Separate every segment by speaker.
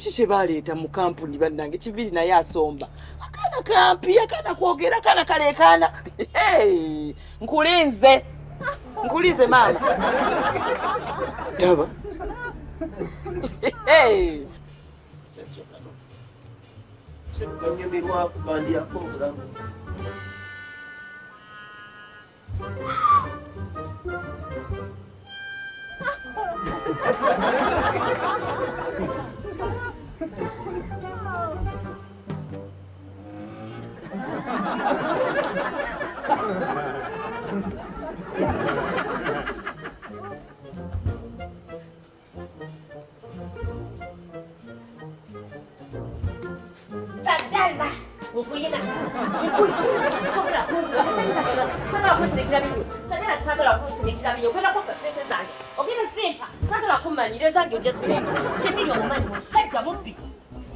Speaker 1: Kiki kye baleeta mu kampuni bannange? Kiviri naye asomba akaana kampi, akaana kwogera, akaana kaleekaana. Nkulinze, nkulinze maama. Ndaba
Speaker 2: Sekanyumirwa kubandyako obulamu.
Speaker 3: Sadala nkuyina sobola kunsisobola kunsinikira binyo sagala sagala kunsinikira binyo ogenda kumpa sente zange ogenda zimpa sagala kumanyira ezange ojja zireeta kibiri omumanyi musajja mubbi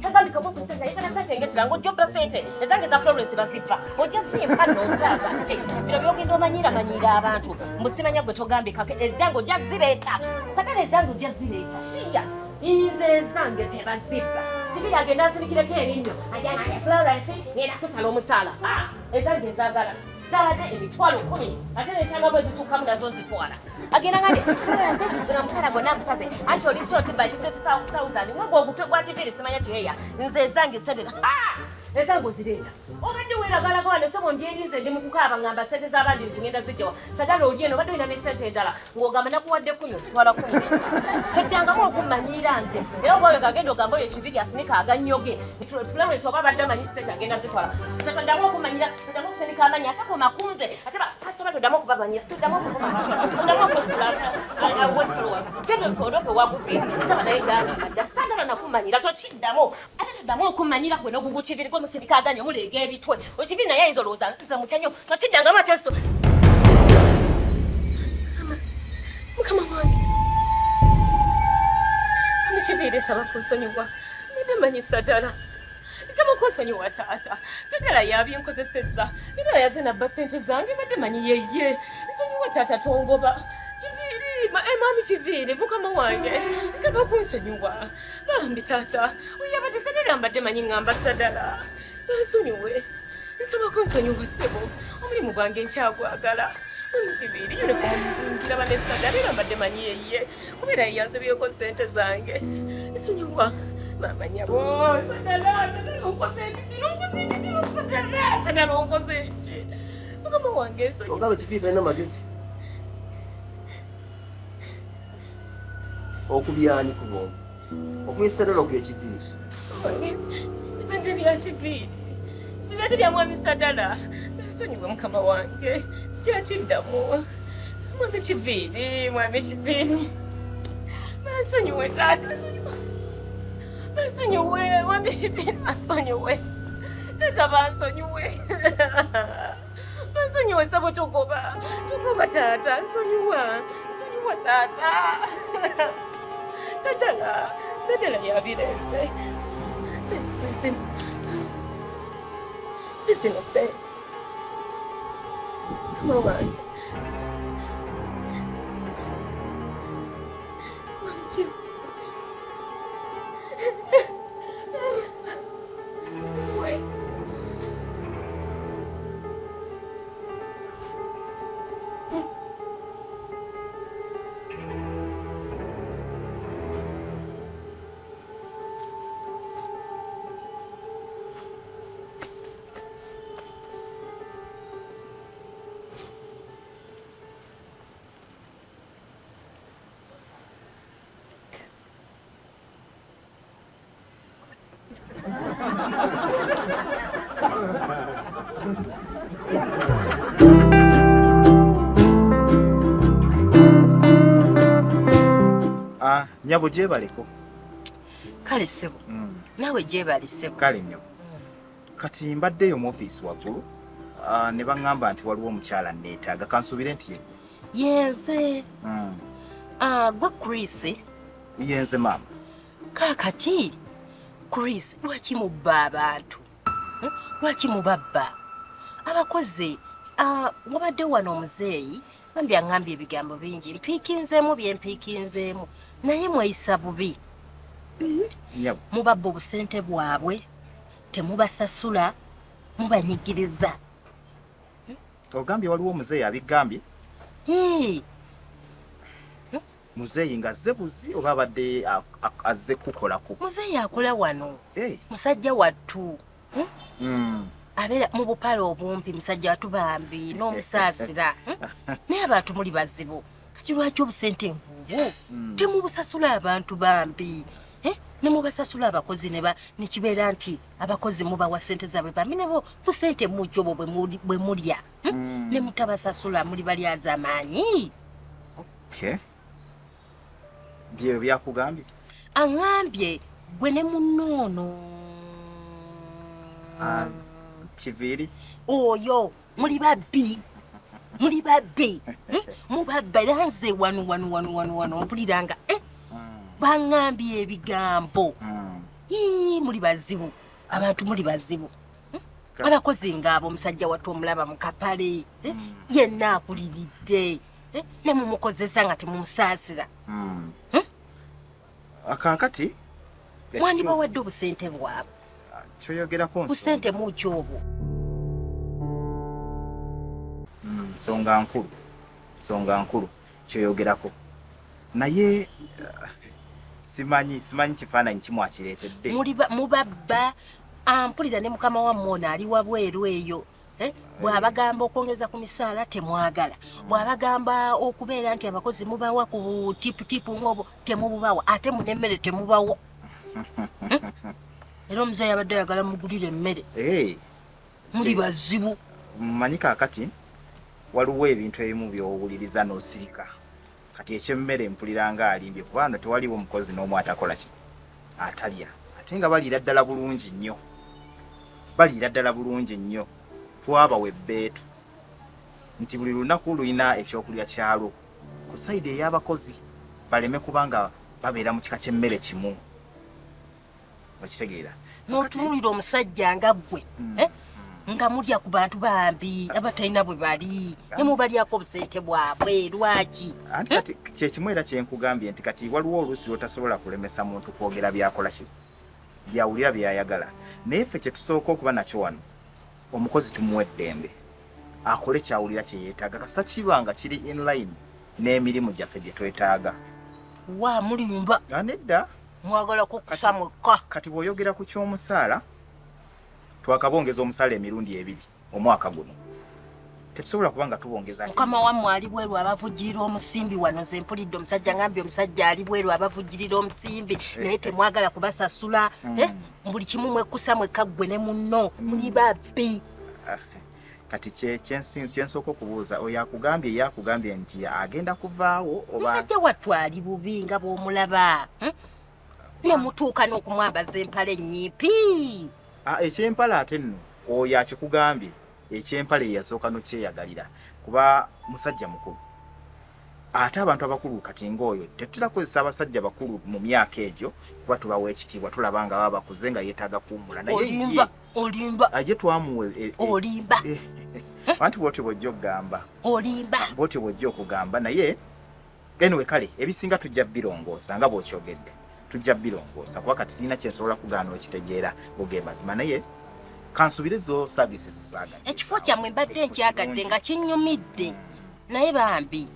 Speaker 3: tagambikako ku sente ayagala sente ngetera nga ojja obba sente ezange za Florence bazibba ojja zimpa nosaaga bino byogenda omanyiira manyiira abantu mbu simanya gwe togambikako ezange ojja zireeta sagala ezange ojja zireeta shiya nze ezange tebazibba kibiri agenda asinikireko erinnyo ajana Florence ngenda kusala omusaala ah, ezange nzagala zabadde 100,000 ate nesanga bwe zisukkamu nazo nzitwala agenda ngambye Florence gino omusaala gwonna ngusaze anti oli short by 50,000 nga gwe ogutwe gwa kibiri simanya kiheya nze ezange sente ezange ozireeta obadde weeragalaga wano sebo ndi eri nze ndi mu kukaaba ngamba sente z'abandi nzingenda zijjawa sagala oli eno obadde olina ne sente endala ng'ogamba nakuwadde kumi otutwala 15 toddangamu okummanyiira nze era oba oyo gagenda ogamba oyo ekibiri asinika agannyo ge Florence oba abadde amanyi sente agenda zitwala toddamu okumanyira toddamu okusindika amannya ate koma ku nze ate kasitoma toddamu okubamanyira toddamu okubamanyira okufula genda olope waguvi ndaba naye gakadda sagala nakumanyira tokiddamu ate toddamu okumanyira gwe nogugukiviri gwe musindika agannyo muleega ebitwe ekiviri naye ayinza olowooza nze mutya nnyo tokiddangamu ate nzito mukama wange Mikiviiri saba kunsonyiwa mbadde manyi sadala nsaba kunsonyiwa taata sadala yabinkozesezza sadala yaze nabba sente zange mbadde manyi yeye nsonyiwa taata tongoba kiviiri eh, maami kiviiri mukama wange nsaba kunsonyiwa bambi taata oyabadde sadala mbadde manyi ngamba sadala bansonyiwe nsaba kunsonyiwa ssebo omulimu gwange nkyagwagala mukibiri uniform ndaba ne sadala era mbadde manyi yeye kubeera yeyanzibyeko sente zange nsonyiwa mama nyabo sadala sadala onkoze eki kino onkoze eki kino sadala sadala onkoze eki mukama wange nsonyiwa
Speaker 2: Ogabe kifiifa talina magezi. Okubyani ku bombi. Okubye sadala okubye kiviiri.
Speaker 3: Bibadde bya kiviiri. Bibadde bya mwami Sadala. Nsonyiwe mukama wange. Sikyakiddamu. Mwami kiviiri, mwami kiviiri. Bansonyiwe taata, nsonyiwe. Bansonyiwe, mwami kiviiri, bansonyiwe. Taata bansonyiwe. Bansonyiwe sabo togoba. Togoba taata, nsonyiwa. Nsonyiwa taata. Sadala, sadala yabireese. Sente zizino. Zizino sente. Kama wange. Wangi.
Speaker 4: Ah, nyabo gyebaleko.
Speaker 5: Kale ssebo. Naawe gyebali ssebo.
Speaker 4: Kale nyabo. Kati mbaddeyo mu ofiisi waggulu ne baŋŋamba nti waliwo omukyala nneetaaga kansuubire nti yegwe.
Speaker 5: Yenze. Ah, gwe Chris.
Speaker 4: Yenze maama.
Speaker 5: Kaakati Chris, lwaki mubba abantu? Lwaki mubabba abakozi? Wabadde wano omuzeeyi bambi aŋŋambye ebigambo bingi, mpiikinzeemu bye mpiikinzeemu, naye mweyisa bubi. Mubabba obusente bwabwe, temubasasula, mubanyigiriza.
Speaker 4: Ogambye waliwo omuzeeyi abigambye? Muzeeyi nga azze buzi oba abadde azze kukolako?
Speaker 5: Muzeeyi akola wano. Musajja wattu. Abeera mu bupale obumpi, musajja wattu bambi n'omusaasira. Naye abantu muli bazibu. Kati lwaki obusente ngubwo temubusasula abantu bambi? Ne mubasasula abakozi ne kibeera nti abakozi mubawa ssente zaabwe bambi nebo busente mujjo obwo bwe mulya. Ne mutabasasula muli balyazaamaanyi.
Speaker 4: Okay. Bye byakugambye?
Speaker 5: Aŋŋambye gwe ne munnoono.
Speaker 4: Kiviiri?
Speaker 5: Oyo muli babbi. Muli babbi. Mubabba era nze wano wano wano wano wano mpuliranga baŋŋambye ebigambo. Muli bazibu. Abantu muli bazibu. Abakozi ng'abo omusajja wattu omulaba mu kapale. Yenna akuliridde. Ne mumukozesa nga temumusaasira.
Speaker 4: Kaakati
Speaker 5: mwandibawadde obusente bwabwe.
Speaker 4: Kyoyogerako nsonga.
Speaker 5: Busente muki obwo?
Speaker 4: Nsonga nkulu. Nsonga nkulu kyoyogerako. Naye simanyi kifaananyi kimu akireetedde.
Speaker 5: Mubabba ampulira ne mukama wammwe ono ali wabweru eyo. Bw'abagamba okwongeza ku misaala temwagala, bw'abagamba okubeera nti abakozi mubawa ku tipu ng'obwo temububawa, ate muna emmere temubawa. Era omuzeeyi abadde ayagala mugulire emmere. Muli bazibu.
Speaker 4: Mmanyi kaakati waliwo ebintu ebimu by'owuliriza n'osirika. Kati eky'emmere mpulira nga alimbye kuba wano tewaliwo mukozi n'omu atakola ki atalya, ate nga baliira ddala bulungi nnyo. Baliira ddala bulungi nnyo. Twabawa ebbeetu nti buli lunaku lulina ekyokulya kyalwo ku sayidi ey'abakozi baleme kubanga babeera mu kika ky'emmere kimu. Okitegeera?
Speaker 5: N'otunuulira omusajja nga ggwe, nga mulya ku bantu bambi abatalina bwe bali, ne mubalyako obusente bwabwe, lwaki?
Speaker 4: Anti kati kye kimu era kye nkugambye nti kati waliwo oluusi lw'otasobola kulemesa muntu kwogera by'akola ki, by'awulira by'ayagala. Naye ffe kye tusooka okuba nakyo wano, omukozi tumuwa eddembe akole ky'awulira kye yeetaaga, kasita kiba nga kiri in line n'emirimu gyaffe gye twetaaga.
Speaker 5: Wa mulimba.
Speaker 4: Nedda.
Speaker 5: Mwagala kukusa mwekka.
Speaker 4: Kati bw'oyogera ku ky'omusaala, twakabongeza omusaala emirundi ebiri omwaka guno. Tetusobola kuba nga tubongeza.
Speaker 5: Mukama wammwe ali bweru abavujjirira omusimbi wano, nze mpulidde omusajja ngambye omusajja ali bweru abavujjirira omusimbi, naye temwagala kubasasula. Buli kimu mwekkusa mwekka ggwe ne munno, muli babbi.
Speaker 4: Kati kyensooka okubuuza, oyo akugambye yakugambye nti agenda kuvaawo oba?
Speaker 5: Musajja wattu ali bubi nga bw'omulaba. Ne mutuuka n'okumwambaza empale ennyimpi.
Speaker 4: Eky'empale ate nno oyo akikugambye eky'empale yasooka n'okyeyagalira kuba musajja mukulu. Ate abantu abakulu kati ng'oyo tetutera kukozesa abasajja bakulu mu myaka egyo kuba tubawa ekitiibwa, tulaba nga baba bakuze nga yeetaaga kuwummula. Naye ye
Speaker 5: olimba.
Speaker 4: Ye twamuwa
Speaker 5: olimba.
Speaker 4: Anti bw'otyo bw'ojja okugamba.
Speaker 5: Olimba.
Speaker 4: Bw'otyo bw'ojja okugamba naye anyway kale ebisinga tujja birongoosa nga bw'okyogedde. Tujja birongoosa kuba kati sirina kye nsobola kugaana okitegeera ng'oge mazima naye kansubire zo services ozaagadde.
Speaker 5: Ekifo kyammwe mbadde nkyagadde nga kinnyumidde. Naye bambi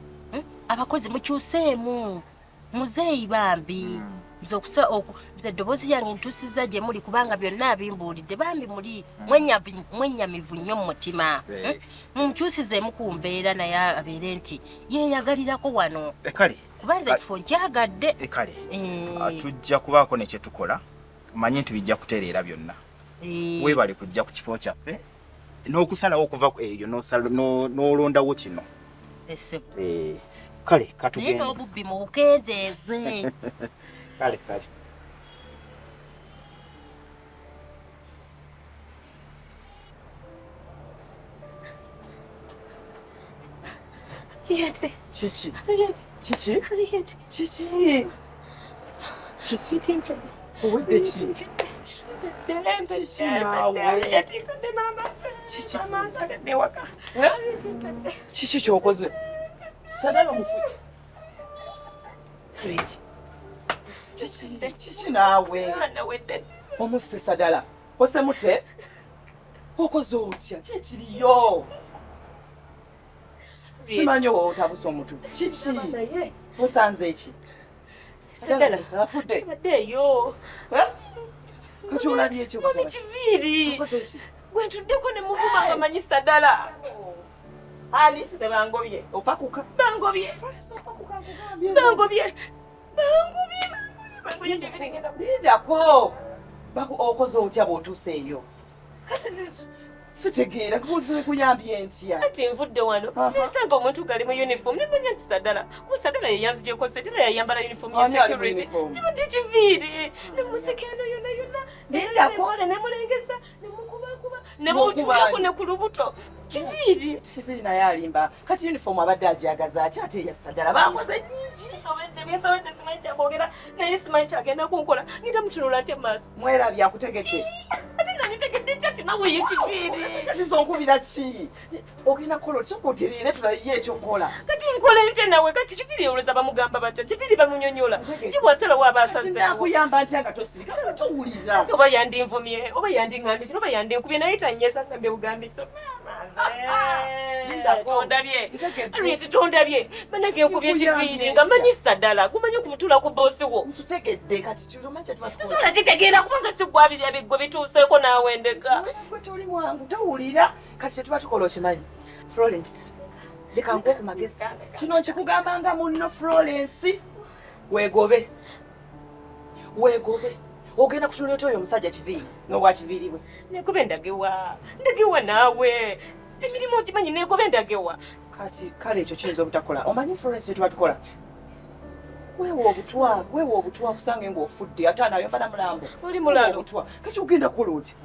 Speaker 5: abakozi mukyuseemu. Muzeeyi bambi. Nze eddoboozi lyange ntuusizza gye muli kubanga byonna abimbuulidde. Bambi muli mwennyamivu nnyo mu mutima. Mumukyusizeemu ku mbeera naye abeere nti yeeyagalirako wano.
Speaker 4: Kale.
Speaker 5: Kuba nze ekifo nkyagadde.
Speaker 4: Kale. Tujja kubaako ne kye tukola. Manye nti bijja kutereera byonna. Weebale kujja ku kifo kyaffe n'okusalawo okuva eyo n'olondawo kino. Kale katugende.
Speaker 5: Naye n'obubbi mubukendeeze.
Speaker 4: Kale kale.
Speaker 3: Harriet.
Speaker 1: Kiki?
Speaker 3: Harriet.
Speaker 1: Kiki?
Speaker 3: Harriet.
Speaker 1: Kiki? Kiki? Owedde ki? Kiki naawe? Kiki ky'okoze? Sadala omufu. Harriet. Kiki naawe? Omusisa ddala. Osemute? Okoze otya? Ki ekiriyo? Simanyi oba otabuse omutwe. Kiki? Osanze ki?
Speaker 3: Sadala.
Speaker 1: Afudde.
Speaker 3: Baddeeyo.
Speaker 1: Kati olabye ekyo?
Speaker 3: Mami Kiviiri.
Speaker 1: Okoze ki?
Speaker 3: Gwe ntuddeko ne muvuma nga manyi Sadala.
Speaker 1: Ali?
Speaker 3: Nze bangobye.
Speaker 1: Opakuka.
Speaker 3: Bangobye.
Speaker 1: Opakuka nkugambye.
Speaker 3: Bangobye. Bangobye. Bangobye Kiviiri ngenda.
Speaker 1: Lindako. Okoze otya bw'otuuse eyo? Kati sitegeera kubuuza kuyambye ntya?
Speaker 3: Kati nvudde wano nensanga omuntu gali mu uniform nemanya nti Sadala kuba Sadala ye yanzigyeko ssente era yayambala uniform ya security. Ndibadde Kiviiri nemusika eno yonna yonna
Speaker 1: Lindako.
Speaker 3: nemulengesa nemukubakuba nemutuulako ne ku lubuto. Kiviiri.
Speaker 1: Kiviiri naye alimba. Kati uniform abadde agyagaza ki ate eya Sadala bakoze nnyingi.
Speaker 3: Nsobedde byensobedde simanyi kyakwogera naye simanyi kyagenda kunkola ngenda mutunula ntya mu maaso.
Speaker 1: Mwerabye akutegedde.
Speaker 3: Ate nanditegedde ntya nti nawe ye Kiviiri.
Speaker 1: Kati nze onkubira ki? Ogenda kukola otya otereere tulayiye ekyokukola.
Speaker 3: Kati nkole ntya nawe kati Kiviiri olowooza bamugamba batya? Kiviiri bamunyonyola. Ye bw'asalawo aba asazeewo.
Speaker 1: Kati naakuyamba ntya nga tosirika nga towulira.
Speaker 3: Kati oba yandinvumye oba yandiŋŋambye kino oba yandinkubye naye tannyeza ngambye bugambi so tondabye. Harriet tondabye. Bannange nkubye Kiviiri nga manyi Sadala. Gumanyi okumutuula ku bboosi wo.
Speaker 1: Nkitegedde kati ky'omanyi kye tuba tukola.
Speaker 3: Tosobola kitegeera kubanga si gwe abiri gwe bituuseeko naawe ndeka.
Speaker 1: Gwe toli mwangu towulira. Kati kye tuba tukola okimanyi. Florence, leka nkuwe ku magezi. Kino nkikugamba nga munno Florence. Weegobe. Weegobe. Ogenda kutunula otya oyo omusajja Kiviiri n'obwa Kiviiri bwe?
Speaker 3: Neegobe ndagewa. Ndagewa naawe. Emirimu ogimanyi neegobe ndagewa.
Speaker 1: Kati kale ekyo kiyinza obutakola. Omanyi Florence kye tuba tukola? Weewa obutwa, weewa obutwa kusange ng'ofudde ate anayomba na mulambo.
Speaker 3: Oli mulalu.
Speaker 1: Obutwa. Kati ogenda kukola otya?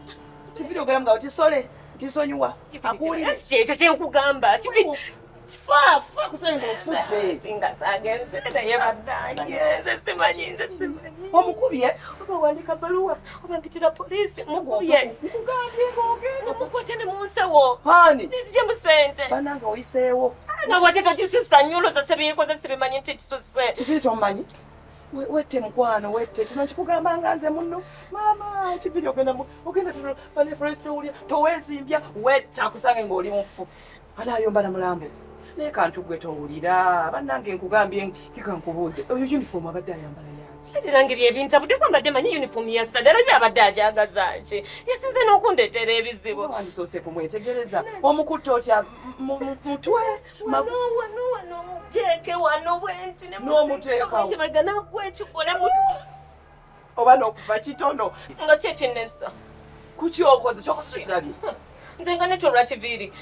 Speaker 1: Kiviiri ogenda mugamba nti sole, nti nsonyiwa. Akuwulire.
Speaker 3: Anti kyekyo kye nkugamba. Kiviiri.
Speaker 1: Fa, fa kusange ng'ofudde.
Speaker 3: Singa saagenze naye bannange nze simanyi nze simanyi.
Speaker 1: Omukubye?
Speaker 3: Oba wandika bbaluwa oba mpitira poliisi mukubye.
Speaker 1: Nkugambye ng'ogenda.
Speaker 3: Mukwate ne mu nsawo.
Speaker 1: Ani?
Speaker 3: Nzije mu ssente.
Speaker 1: Bannange oyiseewo.
Speaker 3: Nawe ate tokisussa nnyo olowooza sebiyikoze sibimanyi nti kisusse.
Speaker 1: Kiviiri tomumanyi? Wette mukwano wette kino nkikugamba nga nze munno. Maama Kiviiri ogenda ogenda bane Florence towulira toweezimbya wetta akusange ng'oli mufu. Anaayomba na mulambo. Naye kantu gwe towulira bannange nkugambye leka nkubuuze oyo uniform abadde ayambala yaki?
Speaker 3: Ate nange byebintabudde kuba mbadde manyi uniform ya Sadala ye abadde agyagaza ki? Yasinze n'okundeetera ebizibu.
Speaker 1: Wandisoose kumwetegereza. Omukutte otya mutwe?
Speaker 3: Wano wano wano mujeeke wano bwenti ne
Speaker 1: N'omuteekawo.
Speaker 3: Nti naggwa ekikola
Speaker 1: Oba n'okuva kitono.
Speaker 3: Nga ki ekinnessa?
Speaker 1: Kuki okoze kyokoze kirabye?
Speaker 3: Nze nga netyo olwa Kiviiri.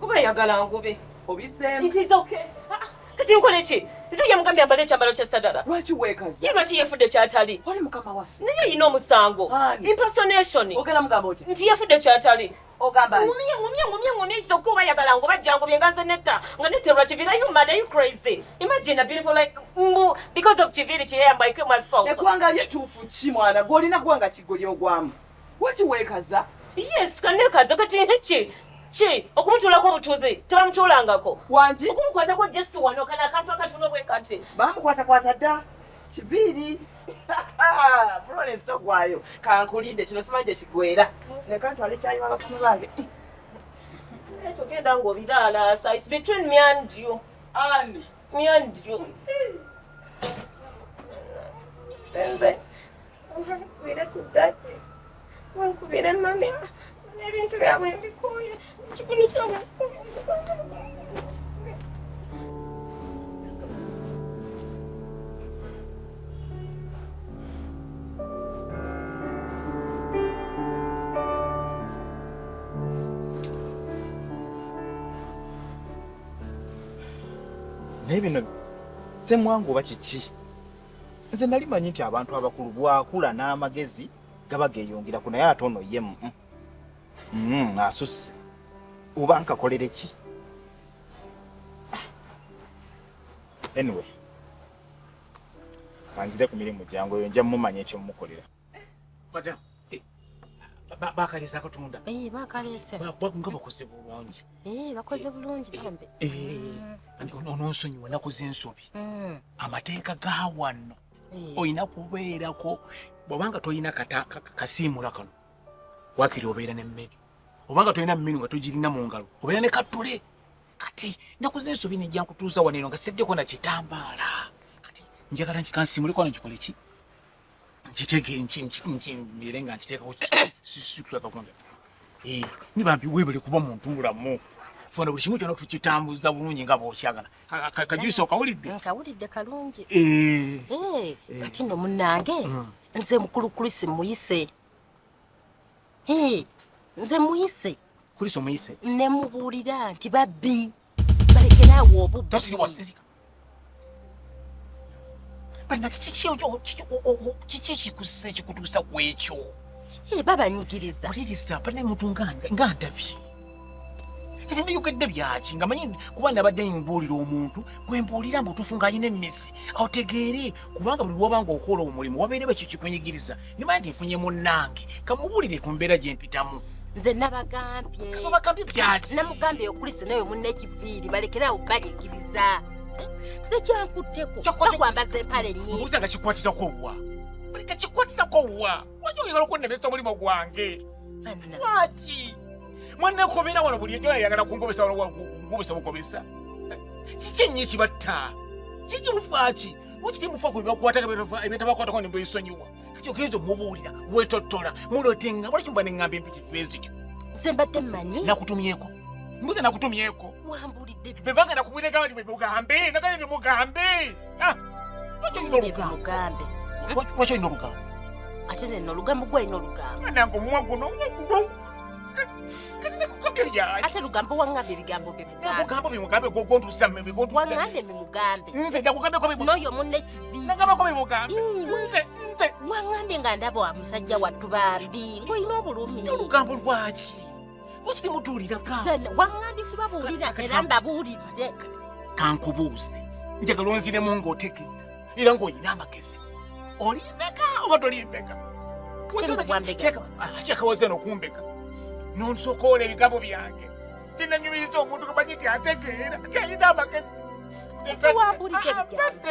Speaker 3: Oba yagala ngube.
Speaker 1: Obiseemu.
Speaker 3: It is okay. Kati nkole ki? Nze yamugambye ambale ekyambalo kya Sadala.
Speaker 1: Lwaki weekaza?
Speaker 3: Ye lwaki yeefudde ky'atali?
Speaker 1: Oli mukama waffe.
Speaker 3: Naye ayina omusango.
Speaker 1: Ani?
Speaker 3: Impersonation.
Speaker 1: Ogenda mugamba otya?
Speaker 3: Nti yeefudde ky'atali.
Speaker 1: Ogamba ani?
Speaker 3: Ngumye, ngumye, ngumye, ngumye, kyokka oba ayagala ngoba ajja ngobye nga nze netta. Nga netta olwa Kiviiri. Are you mad? Are you crazy? Imagine a beautiful like mbu because of Kiviiri kye yayamba I kill myself.
Speaker 1: Eggwanga lye ttuufu ki mwana? Gw'olina ggwanga ki gwe ly'ogwamu? Lwaki weekaza?
Speaker 3: Yes, kaneekaza kati ki? Ki okumutuulako obutuuzi tebamutuulangako.
Speaker 1: Wangi?
Speaker 3: Okumukwatako just wano kano akantu akatono bwe kati.
Speaker 1: Baamukwatakwata dda. Kiviiri. Florence togwayo. Kankulinde kino simanyi gye kiggweera. Leka ntwale kyayi wa bakama bange.
Speaker 3: Togenda ng'obiraalaasa. It's between me and you.
Speaker 1: Ani?
Speaker 3: Me and you. Nze. Nkubire ku daddy. Nkubire mami. Ebintu byabwe mbikooye. Ekikulu kyabwe
Speaker 4: Naye bino Ssemwangu oba kiki? Nze nali manyi nti abantu abakulu bw'akula n'amagezi gaba geeyongerako naye ate ono ye asusse. Oba nkakolere ki? Anyway, kanzire ku mirimu gyange oyo nja mumanya ekyomukolera.
Speaker 6: Madam, bakaleese akatunda.
Speaker 5: Bakaleese.
Speaker 6: Nga bakoze bulungi.
Speaker 5: Bakoze bulungi bambi.
Speaker 6: Ononsonyiwa nakoze ensobi. Amateeka ga wano. Olina kubeerako bw'obanga tolina kasiimula kano wakiri obeera n'emmere, obanga tolina mmere nga togirina mu ngalo obeera ne kattule. Kati nakoze ensobi nejja nkutuuza wano eno nga siddeko na kitambaala. Kati njagala nkikansiimuleko wano nkikole ki? Nkitege mbeere nga nkiteekako situlakakonda. Ni bambi weebale kuba muntu mulamu. Funa buli kimu kyonna tukitambuza bulungi nga bw'okyagala. Kajuisa okawulidde?
Speaker 5: Nkawulidde kalungi. Kati nno munnange nze mukulu Chris muyise. Nze muyise.
Speaker 6: Chris omuyise?
Speaker 5: Ne mubuulira nti babbi balekeraawo obubbi.
Speaker 6: Tosiriwa sirika. Bannange kiki ekikussa ekikutuusa ku ekyo?
Speaker 5: Babanyigiriza.
Speaker 6: Wuliriza banne muntu nga ndabye. Kati ndiyogedde byaki nga manyi kuba nabadde mbuulira omuntu gwe mbuulira mbutuufu ng'alina emmisi otegeere kubanga buli lw'oba ng'okola omulimu wabeerewo ekyo kikunyigiriza. Nimanya nti nfunye munnange kamubuulire ku mbeera gye mpitamu.
Speaker 5: Nze nabagambye.
Speaker 6: Kati obagambye byaki?
Speaker 5: Namugambye Okulisi naye munne ekiviiri balekeraawo banyigiriza. Nze kyankutteko bakwambaza empale nnyingi.
Speaker 6: Mbuuza nga kikwatirako wa? Baleka kikwatirako wa? Lwaki oyagala okunnemesa omulimu gwange? Lwaki? Mwannakomera wano buli ekyo ayagala kungobesa wano kungobesa bugobesa. Kiki ennyo ekibatta? Kiki mufaaki? Lwaki temufa ku bibakwatako ebitabakwatako ne mbisonyiwa? Kati ogenza omubuulira weetottola muleeta lwaki muba n'eŋŋamba empitirivu ezityo?
Speaker 5: Nze mbadde mmanyi.
Speaker 6: Nakutumyeko. Mbuze nakutumyeko.
Speaker 5: Wambuulidde.
Speaker 6: Bwe banga nakubuulira gamba nti bimugambe, nagambye bimugambe. Lwaki olina olugambo?
Speaker 5: Bimugambe.
Speaker 6: Lwaki olina olugambo?
Speaker 5: Ate nze nno olugambo gwe alina olugambo.
Speaker 6: Nange omumwa guno. Kati nakugambye byaki?
Speaker 5: Ate lugambo waŋŋambye ebigambo bimugambe.
Speaker 6: Nakugambo bimugambe gw'ontuusa mmeme gw'ontuusa.
Speaker 5: Waŋŋambye bimugambe.
Speaker 6: Nze nakugambyeko bimugambe.
Speaker 5: N'oyo munne kiviiri.
Speaker 6: Nagambako bimugambe. Nze nze.
Speaker 5: Waŋŋambye nga ndaba musajja wattu bambi ng'olina obulumi.
Speaker 6: Olugambo lwaki? Lwaki temutuulirako?
Speaker 5: Waŋŋambye kubabuulira era mbabuulidde.
Speaker 6: Kankubuuze. Njagala onziremu ng'otegeera era ng'olina amagezi. Oli mbega oba toli mbega? Kyekawaze n'okumbeka. Nonsokoola ebigambo byange. Binanyumiriza omuntu kamanyi nti ategeera nti alina amagezi.
Speaker 5: Siwambuulidde ebigambo.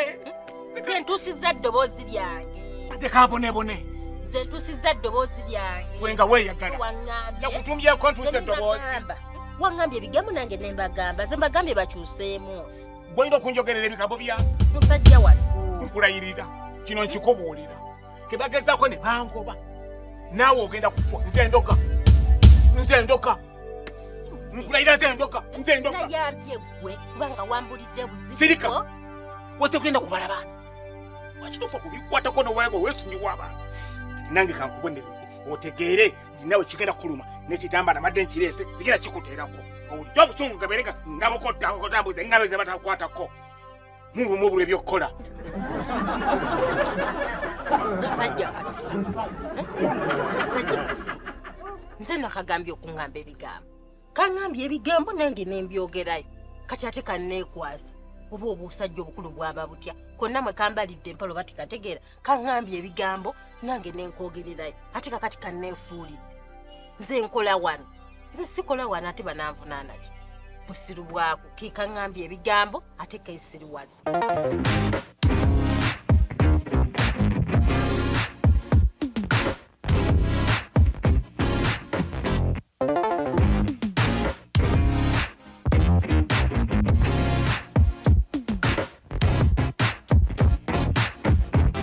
Speaker 5: Nze ntuusizza ddoboozi lyange.
Speaker 6: Nze kabonebone.
Speaker 5: Nze ntuusizza ddoboozi lyange.
Speaker 6: Gwe nga weeyagala.
Speaker 5: Waŋŋambye.
Speaker 6: Nakutumbyeko ntuuse eddoboozi.
Speaker 5: Waŋŋambye ebigambo nange ne mbagamba. Nze mbagambye bakyuseemu.
Speaker 6: Gw'olina okunjogerera ebigambo byange.
Speaker 5: Musajja wattu.
Speaker 6: Nkulayirira. Kino nkikubuulira. Kebagezaako ne bangoba. Naawe ogenda kufa. Nze ndoka. Nze ndoka. Nkulayira nze ndoka. Nze ndoka.
Speaker 5: Nayambye ggwe kubanga wambulidde buzibu.
Speaker 6: Sirika. Wase kugenda kubala baana. Lwaki tofa kubikwatako n'owaga weesunyiwa abantu? Nange kankubonereze otegeere nti naawe kigenda kukuluma n'ekitambaala mbadde nkireese sigenda kikuteerako. Owulidde obusungu gabeere nga ngabukotambuza engalo ze batakwatako. Mulumu obulwa ebyokukola.
Speaker 5: Kasajja kasiru. Kasajja kasiru. Nze nakagambye okuŋŋamba ebigambo. Kaŋŋambye ebigambo nange ne mbyogerayo. Kati ate kanneekwasa. Oba obusajja obukulu bwaba butya. Konna mwe kambalidde empalo bati kategeera. Kaŋŋambye ebigambo nange ne nkwogererayo. Ate kakati kanneefuulidde. Nze nkola wano. Nze sikola wano ate bananvunaana ki? Busiru bwako. Ke kaŋŋambye ebigambo ate keesiriwaza.